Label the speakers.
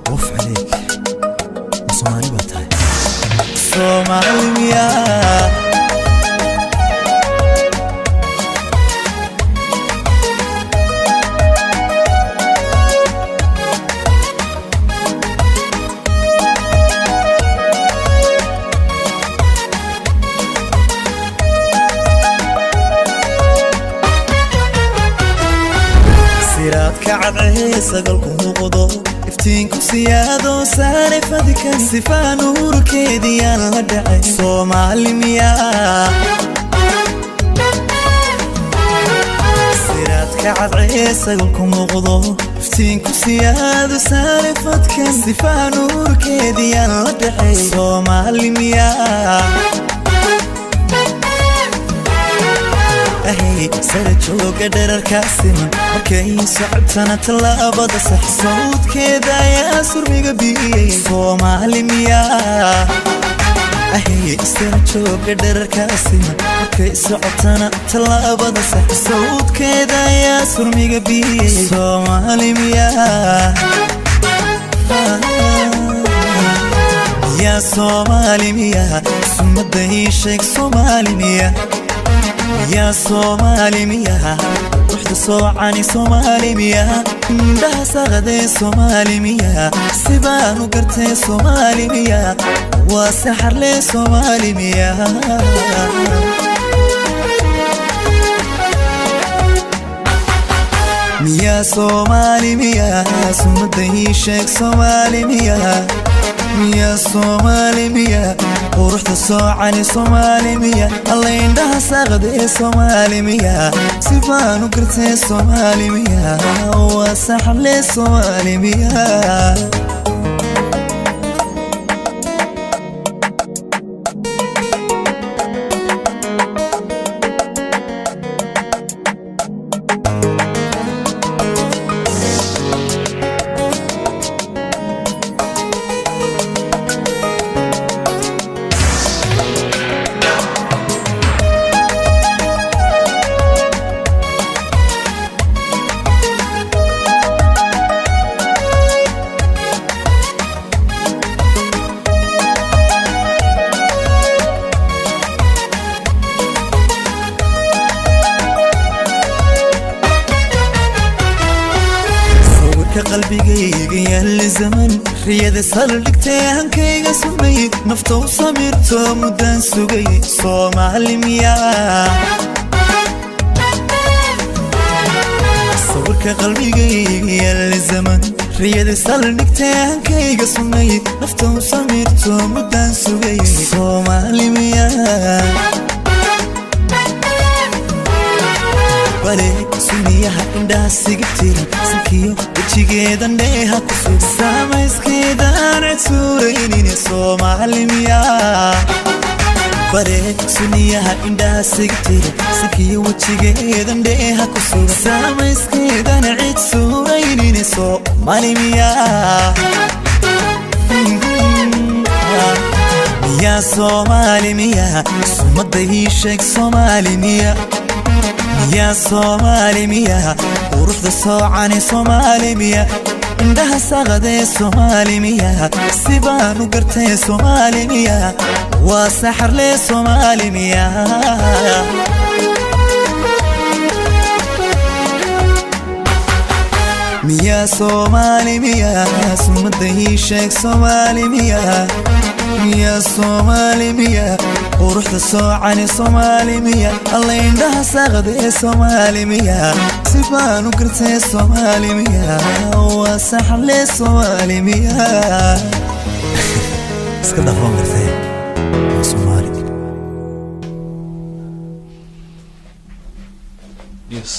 Speaker 1: Waf عليك, Soomaali baa tahay. Soomaali miyaa? Siraadka cadcee sagalku muuqdo, iftiinku siyaado saare fadkan, sifaa nuurkeediyaan la dhacay. Soomaali miyaa? Siraadka cadcee sagalku muuqdo, iftiinku siyaado saare fadkan, sifaa nuurkeediyaan la dhacay. Soomaali miyaa? Ahay, sara jooga dherarkaa siman, markay socotana tallaabada sax, sawdkeeda ayaa surmiga biyey. Soomaali miyaa? Ahay, sara jooga dherarkaa siman, markay socotana tallaabada sax, sawdkeeda ayaa surmiga biyey. Soomaali miyaa? Yaa Soomaali miyaa? Sumada ii sheeg, Soomaali miyaa? Yaa Soomaali miyaa? Ruuxda soocani Soomaali miyaa? Indhaha saqadee Soomaali miyaa? Sibaan u gartee, Soomaali miyaa? Waa saxarlee, Soomaali miyaa? Miyaa Soomaali miyaa? Sumada ii sheeg, Soomaali miyaa? Miyaa Soomaali miyaa? Quruxda soocani Soomaali miya? Alla, indhaha saaqadee Soomaali miya? Sifaan u gartee, Soomaali miya? Waa saxle, Soomaali miya? Sawirka qalbigayga yaalla zaman, riyada saldhigtay, hankayga sumay, nafta u samirto muddaan sugay. Soomaali miyaa? Sawirka qalbigayga yaalla zaman, riyada saldhigtay, hankayga sumay, nafta u samirto muddaan sugay. Soomaali miyaa? Bale suniyaha indhaha siga tiran, sankiyo wejigeedan dheeha ku sug, samayskeedaan cid suuraynin. Soomaali miyaa? Bale suniyaha indhaha siga tiran, sankiyo wejigeedan dheeha ku sug, samayskeedan cid suuraynin. Soomaali miyaa? Miyaa Soomaali miyaa? Sumada ii sheeg, Soomaali miya? Miyaa Soomaali miyaa? Quruxda soocani Soomaali miya? Indhaha saqadee Soomaali miya? Sibaan u gartee, Soomaali miya? Waa saxarlee, Soomaali miya? Miyaa Soomaali miyaa? Sumada ii sheeg, Soomaali miyaa? Miyaa Soomaali miyaa? Quruxda soocani Soomaali miya? Alla, indhaha saqadee Soomaali miya? Sibaan u gartee, Soomaali miya? Waa saxle, Soomaali miya? Iska dhaaf, waan gartee, waa Soomaali.
Speaker 2: Yes.